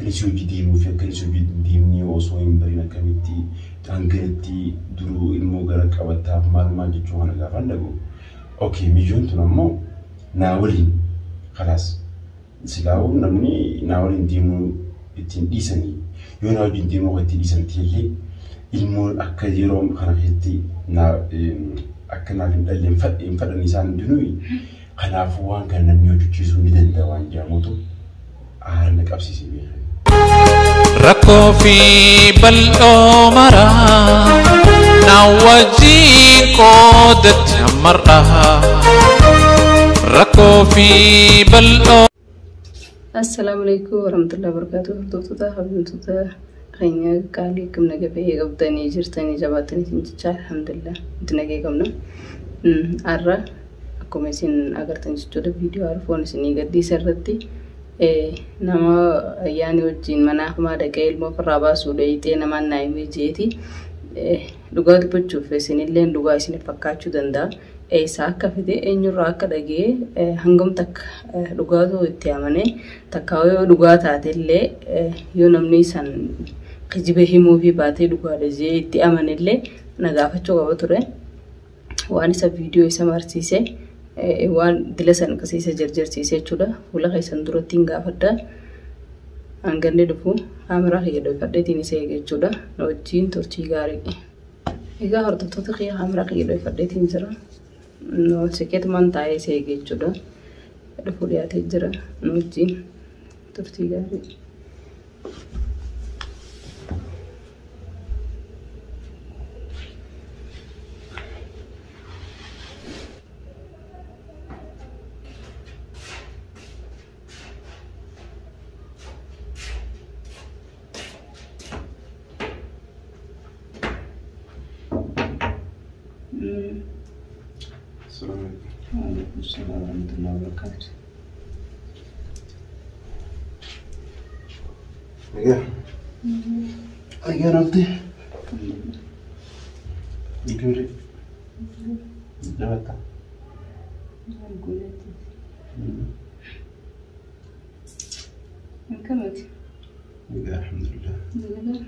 Akka inni si hojii deemuu fi akka inni si hojii hin deemne osoo hin barin akkamitti hanganatti duruu ilmoo gara qabattaaf maal maal jechuu kana gaafan dhaga'u. Okay, miyyoon tun ammoo naa waliin kalaas silaa'uu namni naa waliin deemuu ittiin dhiisanii yoo naa wajjin deemuu kan ittiin dhiisan ta'ellee ilmoon akka yeroo kana keessatti naa akka naaf hin dhalle hin fadhan isaan hundinuu. Kanaafuu waan kana namni hojjechiisuu ni danda'a waan jedhamutu aara na qabsiise beekame. Rakkoo fi bal'oo maraa na wajjin qoodatti hammarraa. Rakkoo fi bal'oo. Assalaamu alaikum warahmatullahi wabarakatuh. Hordoftoota kabajamtoota keenya qaalii akkam nagaa fayyaa qabdanii jirtanii jabaattanii isin jechaa alhamdulillah nuti nagaa qabna. Har'a akkuma isin agartan jechuudha viidiyoo arfoon isinii gadhiisa irratti nama ayyaani wajjin mana hamaa dhaqee ilmoo ofirraa baasuu dheeyxee namaan naa himee jeeti. Dhugaa dubbachuuf isinilleen dhugaa isin fakkaachuu danda'a. Eessaa akka fide eenyurraa akka dhaga'e hangam takka dhugaatu itti amanee takka yoo dhugaa taate illee yoo namni san kijiba himuu fi baatee dhugaadha jee itti amane illee na gaafachuu qaba ture. Waan isa viidiyoo isa marsiise waan dila san akkasii isa jarjarsiise jechuudha. Fuula keessan duratti hin gaafadha. Hanganni dhufu kaameraa kiyya dhoofadheetiin isa eega jechuudha. Na wajjin turtii gaarii. Egaa hordoftoota kiyya kaameraa kiyya dhoofadheetiin jira. Sikeetumaan taa'ee isa eega jechuudha. Dhufuu dhiyaatee jira. Na wajjin turtii gaarii. Assalamu alaikum. Waalaikum salaam warahmatullahi wabarakatuh. Nagaa. Nagaa naafte. Gibri. Jabatta. Akkamati? Nagaa alhamdulillah. Nagaa.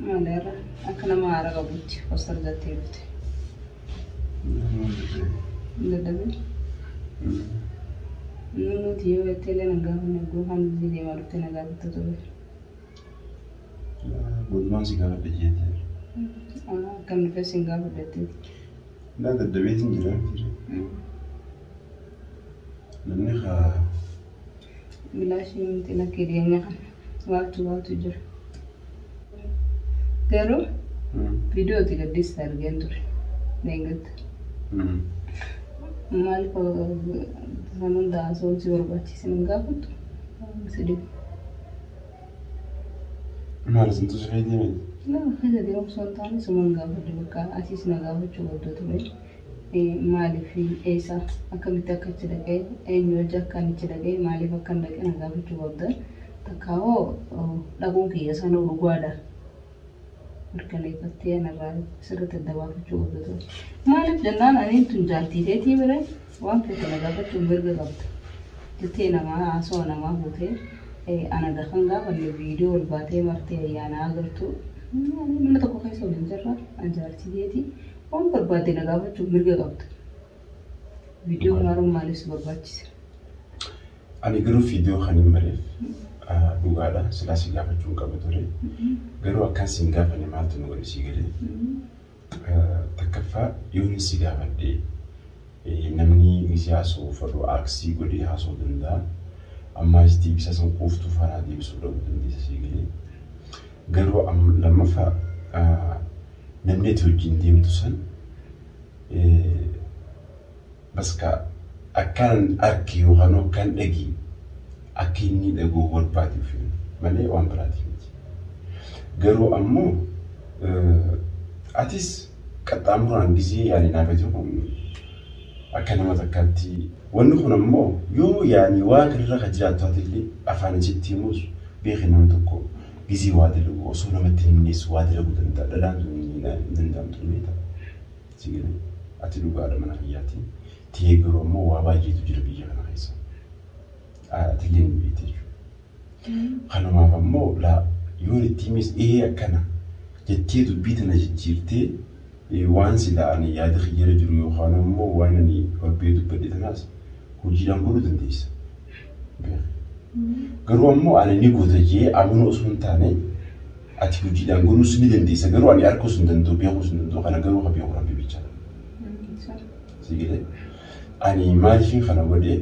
Maaleerra akka nama haara qabutti osoo argattee dhufte. Dadhabee? Nuti yoo jettee illee na gaafanne goofaan biyya deemaa dhuftee na gaafatta ture. Boodumaan si gaafadha jettee. Akkam dhufee si hin gaafadha. Naa dadhabeetiin jira. Namni haa. Bilaashii miti lakkee dhiyeenya kana waatu waatu jira. Garuu viidiyoo ati gaddista argeen ture. Deeggatta. Maaliif san hunda haasawuun si barbaachise hin gaafattu? Si dhibu. Maal isintu si fayyadame? Nama keessa deemu osoo hin taane suma hin gaafadhu bakka asiis na gaafachuu qabda ture. Maaliif eessa akkamitti akka achi dhaqee eenyu wajji akka ani achi dhaqee maaliif akka hin dhaqe na gaafachuu qabda. Takka hoo dhaquun kiyya sanuu dhugaadha. Mirkaneeffattee anarraa sirriitti adda baafachuu qabda ture. Maaliif jennaan ani tun jaartii teetii bire waan feete na gaafachuu mirga qabda. Jettee namaa haasawa namaa fuutee ana kan gaafanne viidiyoo ol baatee martee ayyaana agartu. Mana tokko keessa waliin jirra an jaartii teetii waan barbaadde na gaafachuu mirga qabda. Viidiyoo maaruun maaliif si barbaachise? Ani garuu viidiyoo kan hin mareef dhugaadha. Silaa si gaafachuu hin qabu ture. Garuu akkaan si hin gaafanne maaltu nu godhe si galee. Takkaffaa yoon si gaafadhe namni gisee haasa'uu fedhu aaksii godhee haasa'uu danda'a. Ammaas deebisa san quuftuu faanaa deebisuu dhabuu dandeessa si galee. Garuu lammaffaa namni ati wajjin deemtu san baska akkaan arge yookaan akkaan dhagee akka inni dhaguu barbaaduuf malee waan biraatiif miti. Garuu ammoo atis qaxxaamuraan gisee yaani naaf kun akka nama takkaatti wanni kun ammoo yoo yaani waa kanarra kan jiraattu taate illee afaan isitti himus beeki nama tokko gisee waa dalagu osoo namatti hin himnes waa dalaguu danda'a. Dhalaan tun hin danda'amtu ni ta'a. Si galee ati dhugaadha mana kiyyaatti. Ta'ee garuu ammoo waa baay'eetu jira biyya kana keessa. Atillee ni beekte jechuudha. Kanumaaf ammoo laa yoon itti himes ee akkana jettee dubbii tana jijjiirtee waan silaa ani yaada kiyyarra jiru yookaan ammoo waan ani ol ba'ee dubbadhe tanaas hojiidhaan godhuu dandeessa. Garuu ammoo ani ni goota jee amanuu osoo hin taane ati hojiidhaan godhuus ni dandeessa. Garuu ani arguus hin danda'u, beekuus hin danda'u. Kana garuu ka beeku Rabbi bicha. Si galee? Ani maaliifin kana godhe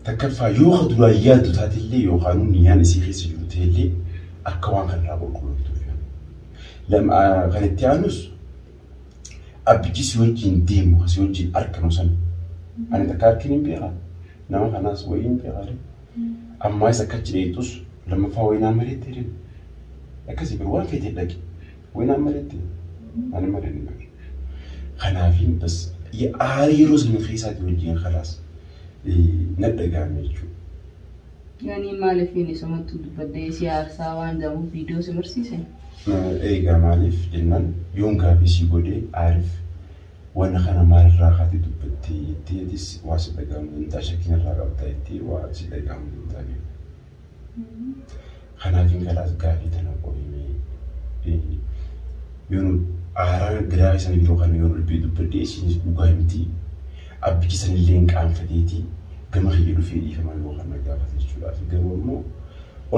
takkaffaa yoo ka duraan yaaddu taatellee yookaan niyyaan isii keessa jiru ta'ellee akka waan kanarraa qulqullooftuuf. Lama kan itti aanus abbichi si wajjin deemu si wajjin argamu sana. Ani takka harkin hin beekaa. Nama kanaas wayii hin beekaa. Ammaa isa akka achi dheexus lammaffaa wayii naan mareetti jedhan. Akkasii garuu waan feetee dhaqi. Wayii naan mareetti. Ani malee ni beeku. Kanaafiin bas aarii yeroo sana keessaati wajjin kalaas na dhaga'ame jechuudha. Yani maaliif inni isumatti dubbadhee si aarsaa waan jedhamuuf viidiyoo si barsiise? Egaa maaliif jennaan yoon gaaffii si godhee aariif wanna kana maalirraa kaatee dubbattee jettee atis waa si dhaga'amuu danda'a shakkiin irraa qabdaa jettee waa si dhaga'amuu danda'a beeku. Kanaafin kalaas gaaffii tana qo'imee yoon aaraa garaa isaan yeroo kana yoon ol ba'ee dubbadhee isinis dhugaa himti abbichi sanillee hin qaanfateeti gama kiyya dhufee dhiifama yoo kana gaafate jechuudhaaf garuu ammoo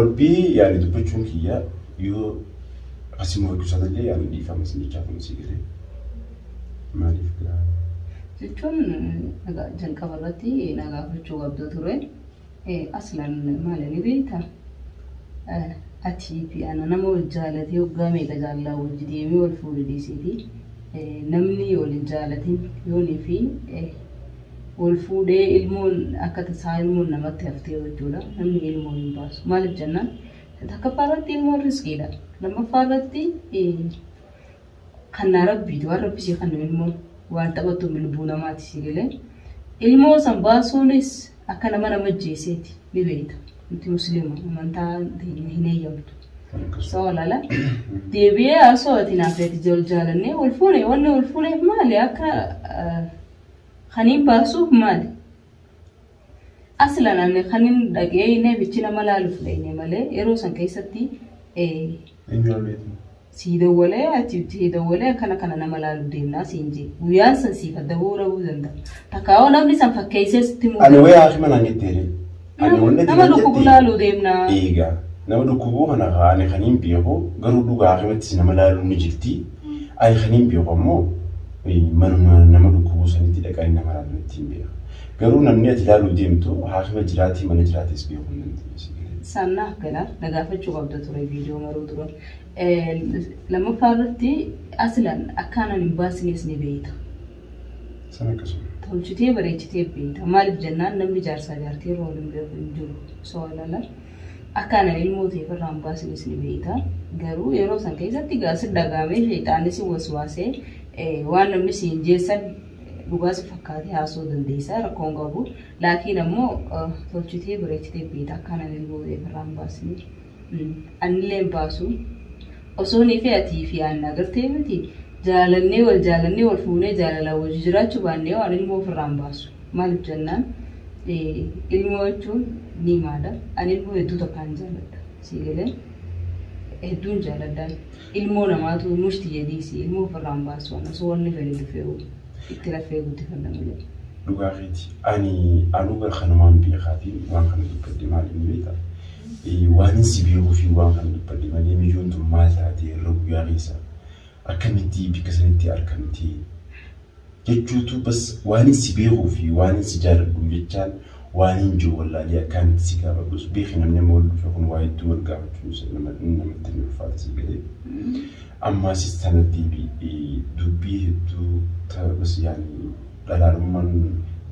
ol ba'ee yaani dubbachuun kiyya yoo asii murtuu illee yaani dhiifama isin jechaa kun si galee maaliif gaa Jechuun jalqaba irratti na gaafachuu qabda ture. Aslan maali ni beektaa? Atii fi ana nama wal jaalatee waggaa meeqa jaallaa wajji deemee wal fuudhu dhiiseeti. Namni wal hin jaalatin yoonii fi wal fuudhee ilmoon akka tasaa ilmoon namatti haftee jechuudha. Namni ilmoon hin baasu. Maaliif jennaan? Takkaffaa irratti ilmoon riskiidha. Lammaffaa irratti kan rabbiiti waan rabbi sii kennu ilmoon waan taphattu lubbuu namaati si galee. Ilmoo san baasuunis akka nama nama ajjeeseeti ni beekta. Nuti musliima amantaa teenya hin eeyyamtu. Soo lala deebi'ee osoo ati naaf ati wal jaalannee wal fuune wanni wal fuuneef maali akka kaniin baasuuf maali? Aslan ani kanin dhaqee inni bichi nama laaluuf dhaqne malee yeroo san keessatti Eenyu laaluu sii dawwalee ati sii dawwalee akkana kana nama laaluu deemnaa siin jee guyyaan san siif adda bu'uu danda'a. Takkaawoo namni san fakkeessee sitti Ani muudatu. wayii haakima naan jetteere. Ani wanni Nama dhukkubu laaluu deemnaa. Egaa nama dhukkubuu kana ani kan hin beeku garuu dhugaa haakimattis nama laaluun ni jirti. Ani kan hin beeku ammoo manuma nama dhukkubuu sanitti dhaqanii nama laaluun ittiin beeka. Garuu namni ati laaluu deemtu haakima jiraatii mana jiraatis beekuu hin dandeessu. Sannaaf gala na gaafachuu qabda ture viidiyoo maruu dura. Lammaffaa irratti aslan akkaanan hin baasnes ni beekta. Sana akkasuma. Tolchitee bareechitee beekta. Maaliif jennaan namni jaarsaa jaartii irra waliin beeku hin jiru. Soo ilaalan akkaanan ilmoo ta'e irraa hin baasnes ni beekta. Garuu yeroo san keessatti gaasi dhagaamee sheexaanis waswaasee waan namni siin jeessan dhugaa si fakkaatee haasoo dandeessa rakkoon qabu. Laakiin ammoo tolchitee bareechitee beekta akkaanan ilmoo ta'e irraa hin baasne. Anillee hin baasu. Osoo ni fi atii fi aan agartee miti jaalannee wal jaalannee wal fuunee jaalalaan wajji jiraachuu baannee waan ilmoo ofirraa hin baasu. Maaliif jennaan ilmoo jechuun ni maadha. Ani ilmoo hedduu takkaan jaaladha. Si galee hedduun jaaladhaan. Ilmoo namaatu mushti jedhiisi ilmoo ofirraa hin baasu. Osoo wanni fedhe dhufee itti lafee guddifadha malee. Dhugaa keeti. Ani anuu gara kanumaan beekaatiin waan kana dubbadhe maaliif ni beektaa? Waan si beekuu fi waan kana dubbadhe malee mijoon tun maal taatee irra guyyaa keessa akkamitti bikka sanitti argamti jechuutu bas waan si beekuu fi waan si jaaladhu jechaan waan hin jiru wallaalee akkamitti si gaafadhus beeki namni amma wal dhufe kun waa hedduu wal gaafachuun namatti ni ulfaata si galee. Ammaasis tana deebii dubbii hedduu bas yaani dhalaalummaan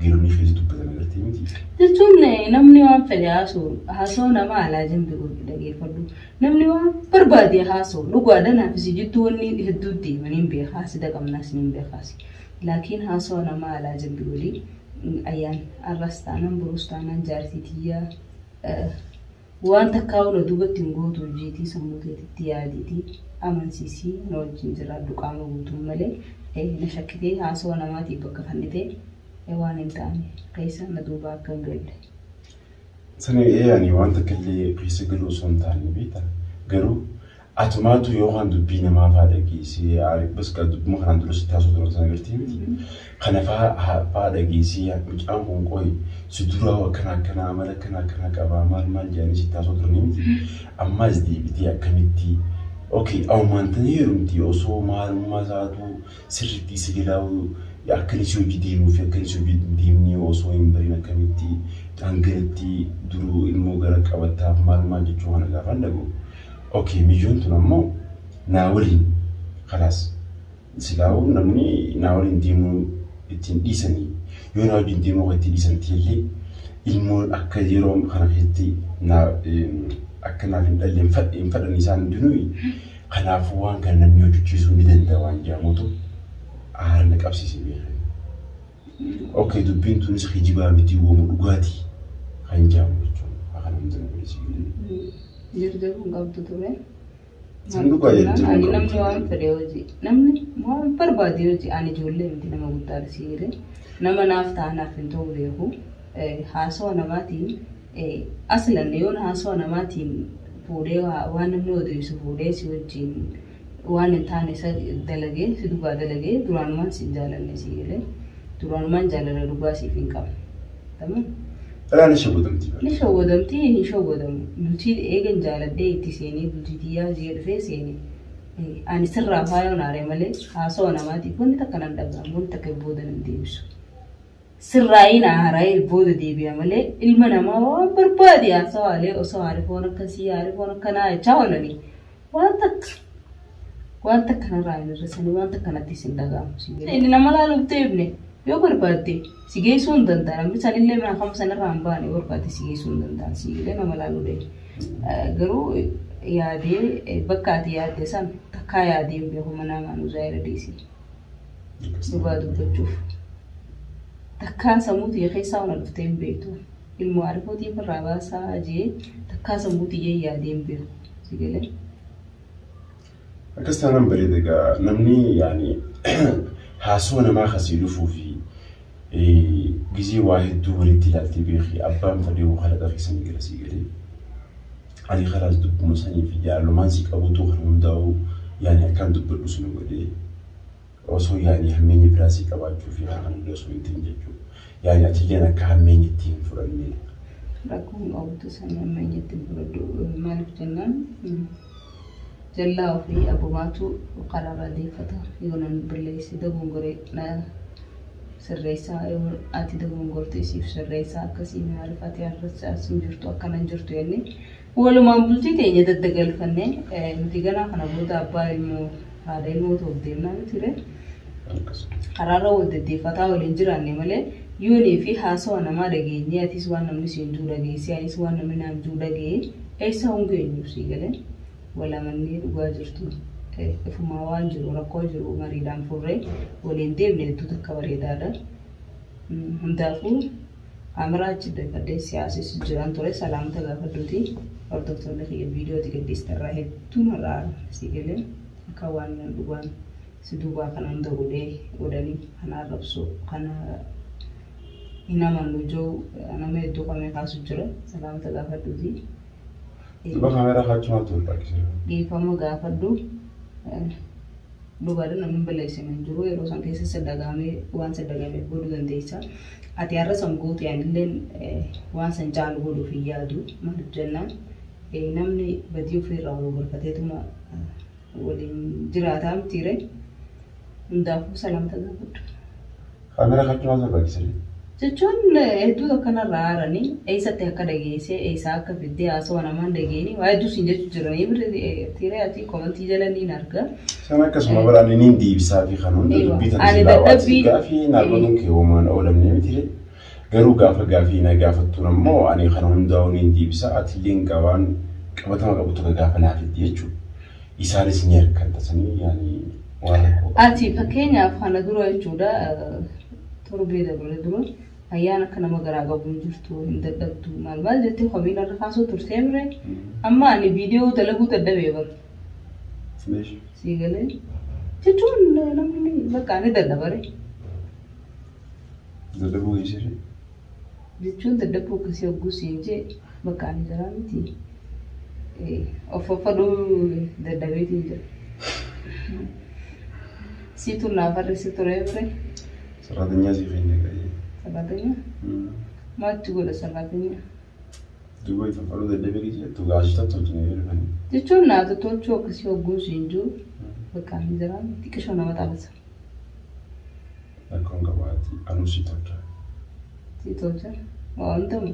geeronni keessa dubbatan agartee miti. Jechuun namni waan fedhe haasoo haasoo nama alaa jimbi godhu dhageeffadhu. Namni waan barbaade haasoo dhugaadha naaf si jidduu wanni hedduu deeman hin beekaasi dhaqabnaas hin beekaasi. Laakiin haasoo nama alaa jimbi godhi ayyaan arras taanaan boruus taanaan jaartii tiyyaa waan takkaa ola duubatti hin gootu hojiitii sammuu keetitti yaadiitii amansiisii na wajjin jiraadhu qaama guutuun malee na shakkitee haasoo namaatiif bakka fannitee Waan hin taane keessa na duuba akka hin galle. Sana ani waan takka illee keessa galuu osoo hin taane beektaa garuu atumaatu yookaan dubbii namaa fa'aa dhageessee bas dubbuma kanaan dura sitti haasoo turan sana agartee miti. Kana fa'aa dhageessee mucaan kun qoyi si duraa akkana akkanaa amala akkana akkanaa qabaa maal maal jedhanii sitti haasoo turanii miti. Ammas deebitee akkamitti okay awwaantanii heerumti osoo maalummaa isaatu sirriitti isa jalaa akka inni si hojii deemuu fi akka inni si hojii deemnee osoo hin barin akkamitti hanganatti duruu ilmoo gara qabattaaf maal maal jechuu kana gaafa dhaga'u. Okay miyyoon tun ammoo naa waliin khalaas silaa'uu namni naa waliin deemuu ittiin dhiisanii yoo naa wajjin deemuu kan ittiin dhiisan ta'ellee ilmoon akka yeroo kana keessatti naa akka naaf hin dhalle hin fadhan isaan hundinuu kanaafuu waan kana namni hojjechiisuu ni danda'a waan jedhamutu aara na qabsiise beekan. Okay dubbiin tunis kijibaa miti uumamu dhugaatii kan jedhamu jechuudha. Akka namni danda'u. Jarjaruu hin qabdu ture. San dhugaa jarjaruu Ani hin namni qabdu. waan fedhe hojii namni waan barbaade hojii ani ijoollee miti nama guddaadha si jedhe nama naaf ta'a naaf hin ta'u beeku haasawa namaatiin aslan yoon haasawa namaatiin fuudhee waan namni odeessu fuudhee si wajjin waan hin taane isa dalagee si dhugaa dalagee duraanumaan si hin jaalanne si jedhe duraanumaan jaalala dhugaa siif hin qabne. Tamam. Dhalaa ni shawwadamti. Ni shawwadamti hin shawwadamu. Bultii eegan jaaladhee itti seenee bultii xiyyaa jee dhufee seenee. Ani sirraa faayoon aaree malee haasawa namaatiif wanni takka nan dhaga'amu wanni takka booda nan deebisu. Sirraayin haaraa'ee booda deebi'a malee ilma namaa waan barbaade haasawaalee osoo aarifoon akkasii aarifoon akkanaa jechaa oolanii waan takka waan takka narraa hin hir'isanii waan takka natti hin dhaga'amu. Inni nama laaluuf deebine yoo barbaadde si geessuu hin danda'an namni sanillee mana sanarraa hin baane yoo barbaadde si geessuu hin danda'an si galee nama laaluu deema. Garuu yaadee bakka ati yaadde san takkaa yaadee hin beeku mana namaa zaayira dhiisii dhugaa dubbachuuf. Takkaa sammuu xiyya keessaa waan dhuftee hin beektu. Ilmoo arifootiif irraa baasaa jee takkaa sammuu xiyya yaadee hin beeku. Si galee. Akkas taanaan bareeda egaa namni yaani haasoo namaa kasii dhufuu fi gizee waa hedduu walitti ilaaltee beeki abbaan fedhee kalaqa keessanii gara sii galee ani kalaas dubbuma sanii fi jaalumaan si qabutu kan hundaa'u yaani akkaan dubbadhu sun godhee osoo yaani hammeenya biraa si qabaachuu fi kana hunda osoo hin ta'in jechuudha. Yaani atilleen akka hammeenya itti hin fudhanne. Rakkoon qabdu sana hammeenya itti hin fudhadhu maaliif jennaan jallaa ofii abbumaatu karaarraa deeffata yoo nan balleesse dogongoree na sirreessaa yoo ati dogongorte siif sirreessaa akkasii maaliif ati har'as as hin jirtu akkana hin jirtu jennee walumaan bultii teenya daddagalfannee nuti ganaa kana booda abbaa ilmoo haadha ilmoo ta'uuf deemnaa miti ree. Karaarra wal deddeeffataa waliin jiraanne malee yoonii fi haasawa namaa dhageenyee atis waan namni siin jiru dhageessee anis waan namni naan jiru dhagee eessa hongeenyu sii galee wal amannee dhugaa jirtu ifumaa waan jiru rakkoo jiru mariidhaan furree waliin deemne hedduu takka bareedaadha. Hundaafuu kaameraa achi deeffadhee siyaasas jiran ture salaamta gaafadhuuti hordoftoonni kiyya viidiyooti gadhiistarraa hedduun har'aa sii galee akka waan dhugaan si duubaa kana hunda godhee godhanii kana arrabsu kana hin amannu jiru nama hedduu qabee kaasu jira salaamta gaafadhuuti. Duuba kaameraa kaachuu maaltu barbaachisa? Dhiifama gaafadhu dhugaadha namni balleessine hin jiru yeroo san keessa saddagaamee waan saddagameef godhuu dandeessa. Ati har'a san goote anilleen waan san caalu godhuuf hin yaadu maaliif jennaan namni badii ofiirraa wal gorfateetuma waliin jiraataa mitiire hundaafuu salaamta gaafadhu. Kaameraa kaachuu maaltu barbaachisa? Jechuun hedduu akkanarraa haaranii eessatti akka dhageessee eessaa akka fiddee haasawaa namaan dhageeni waa hedduu siin jechuu jiranii tiiree ati komantii jala niin arga. San akkasuma baraan inni deebisaa fi kan hunda dubbii tan Ani silaa waati dadhabbii gaafii naannoon kee uumaan oolamne miti garuu gaafa gaafii na gaafattuun ammoo ani kan hundaa'uun hin deebisaa atilleen qabaan qabatama qabu tokko gaafa naaf itti jechuudha. Isaanis ni harkan tasanii yaani waan rakkoo. Ati fakkeenyaaf kana dura jechuudha torbee dabre dura ayyaana akka nama garaa qabu hin jirtu hin dadhabdu maal maal jettee komiin irra kaasuu turtee mire amma ani viidiyoo dalaguu dadhabee bara. Sii galee jechuun namni bakka ani dadhabare. Dadhabuu geessise? Jechuun dadhabuu akkasii hogguu siin jee bakka ani jiraa miti. Of faffaduu dadhabeetiin jira. Siitu naa farrisi ture bire. Saraatinyaa sii keenya ga'ee. Saraatinyaa? Maaltu godha saraatinyaa? Duuba faffaduu dadhabee geessise gaasii tottolchine yoo dhufanii. Jechuun naa tottolchuu akkasii hogguu siin jiru bakka ani jiraa miti qishoo nama xabasa. Rakkoon qabaati anuu si tolcha. Si tolcha? Waa wantamu?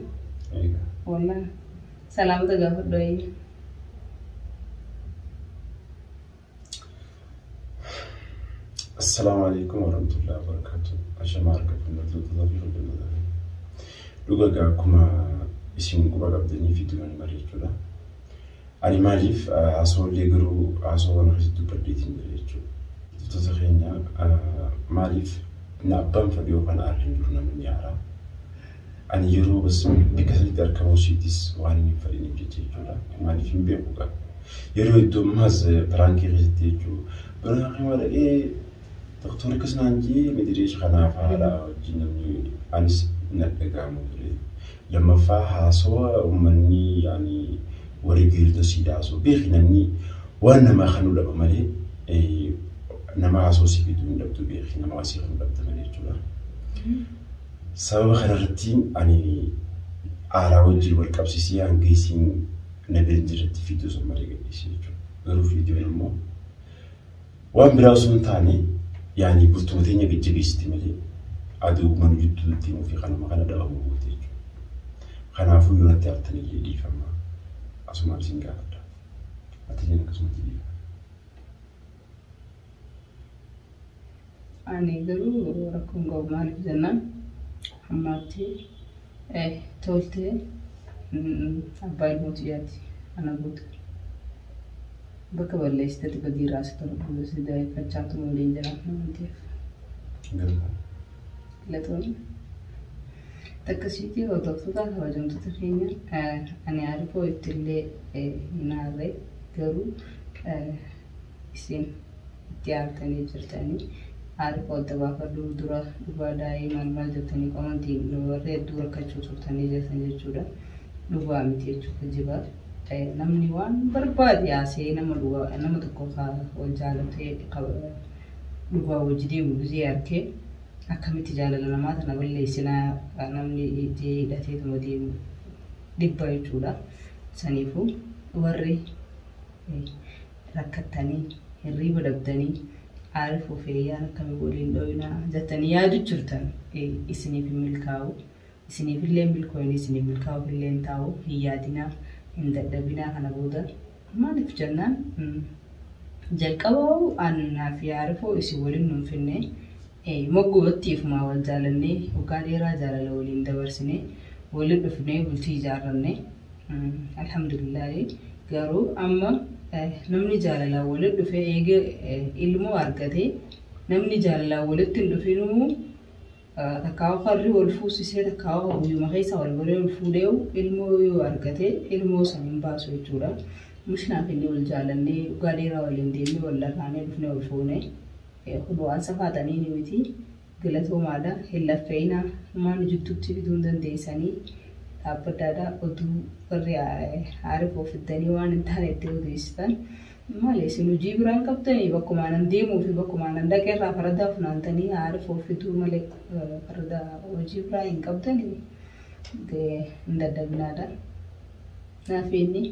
Egaa. Wallaa. Salaamata gaafadhu ayyee. Assalaamu alaikum warahmatullahi wabarakatuh. Ashamaa harka fuuldurtoota fi hordoftoota. Dhuga egaa akkuma isin quba qabdanii fi duraan marii jechuudha. Ani maaliif haasawallee garuu haasawwan akkasitti dubbadheetiin jira jechuudha. Hordoftoota keenya maaliif na abbaan fedhu yookaan aarri hin jiru namni ni aara. Ani yeroo bas bakka sanitti argamuu isiitis waan hin fedhiniif jecha jechuudha. Maaliif hin beeku gaa. Yeroo hedduu ammaas piraankii keessatti jechuudha. Biraankii maal dhaqee doktorri akkas naan jee midireesh kanaaf haadha wajjin namni anis na dhaga'amu ture. Lammaffaa haasawa uummanni yaani warri geerdosiidha haasoo beeki namni waan namaa kanuu dhaba malee nama haasoo si fiduu hin dhabdu beeki nama asii kanuu dhabda malee jechuudha. Sababa kanarratti ani aaraa wajjin wal qabsiisee hanga isiin na bira hin jirretti viidiyoo sun malee gadhiise jechuudha. Garuu viidiyoon immoo waan biraa osoo hin taane yaani bultuma teenya gajjabeessiti malee aduu mana jidduutti himuu fi kanuma kana dhabamuu goote jechuudha. Kanaafuu yoo natti aartan illee dhiifama. Asumaan isin gaafadha. Ati akkasumatti dhiifama. Ani garuu rakkoon qabu maaliif jennaan ammaatti toltee abbaa ilmoo xiyyaati ana booda. Bakka balleessitetti badii irraa si tolu si daa'effachaa tuma waliin jiraatna waan ta'eef. Galatoon. Akkasitti hordoftoota kabajamtoota keenya ani Arifoo ittillee hin aarre garuu isin itti aartanii jirtanii Arifoo adda baafadhu dura dhugaa daa'ii maal maal jettanii qomantiin warri hedduu rakkachuu turtanii jirtan jechuudha. Dhugaa miti jechuudha kijibaa. Namni waan barbaade haasa'ee nama dhugaa nama tokko wal jaalatee dhugaa wajji deemu gizee arkee akkamitti jaalala namaa tana balleessinaa namni jee hidhateetuma deemu dhibba jechuudha. Saniifuu warri rakkattanii hirriiba dhabdanii Aarifoo fi Eeyyaan akkamii waliin dhoyinaa jettanii yaadu jirtan isiniif hin milkaa'u. Isiniif illee hin milkooyne isiniif milkaa'uuf illee hin taa'u hin yaadinaa hin dadhabinaa kana booda maaliif jennaan jalqabaa'u annaa fi Aarifoo isin waliin nun finne Moggumatti ifumaa wal jaalannee waggaa dheeraa jaalala waliin dabarsinee walitti dhufnee bultii ijaarranne. Alhamdulillaahi garuu amma namni jaalalaan walitti dhufe eega ilmoo argate namni jaalalaan walitti hin dhufinuu takkaa'u karri wal fuusisee takkaa'u guyyuma keessa wal baree wal fuudhee ilmoo yoo argate ilmoo san hin baasu jechuudha. Mushnaaf inni wal jaalannee waggaa dheeraa waliin deemnee wal lakaanee dhufnee wal fuune. Kun waan safaataniin miti. Galatoomaadha. Hin laffeeyinaa. Humaa nu jidduutti fiduu hin dandeessanii. Dhaabbadhaadha. Oduu warri Aarifoo fiddanii waan hin taane itti odeessitan. Maali isin hojii biraan qabdanii bakkuma anan deemuu fi bakkuma anan dhaqe irraa faradaa funaantanii Aarifoo fiduu malee farada hojii biraa hin qabdanii. Hin dadhabinaadha. Naaf inni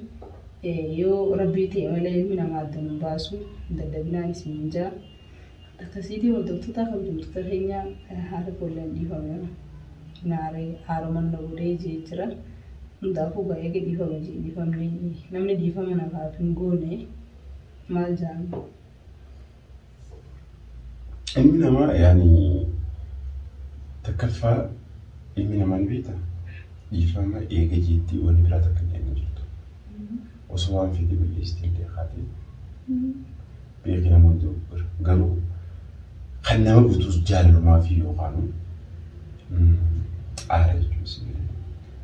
yoo rabbii ta'e malee ilmi namaa adda nun baasu hin dadhabinaan isin hin jaa. Akkasiitii hordoftoota kabajamtoota keenya haala foolleen dhiifame naaree haaroman na godhee jee jira. Hundaafuu baay'ee dhiifame jee dhiifamne namni dhiifama namaaf hin goone maal jaan. Ilmi namaa yaani takkaffaa ilmi namaa ni beekta dhiifama eega jeetti wanni biraa takka illee hin jirtu. Osoo waan fedhe balleessite illee kaatee beeki nama hundi dogoggora. Garuu kan nama butuus jaalalumaa fi yookaan aara jechuun si galee.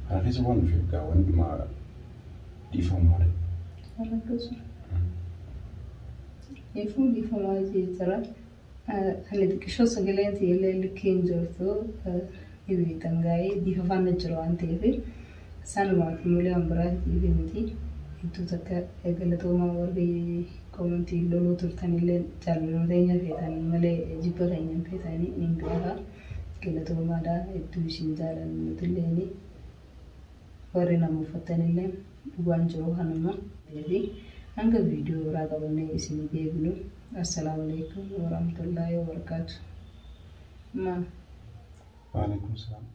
Kana keessa waan dhufe egaa wantumaa dhiifamu malee. Dhiifama dhiifamaa jee jira. Ani xiqqishoo sagaleen tiyyallee likkii hin jirtu. Ni beektan gaa'ee bifa faana jiru waan ta'eef sanumaaf malee waan biraatiif miti. Hedduu takka galatoomaa warri koomentii loluu turtanillee jaalaluu teenya feetanii malee jibba keenya hin feetanii niin beeka. Galatoomaadha hedduu isin jaalanna nutillee warri nama uffattanillee dhugaan jiru kanuma. Hanga viidiyoo biraa qabannee isinii deebinu. Assalaamu alaikum warahmatullaahi wabarakaatu. Ma. Waalaikum salaam.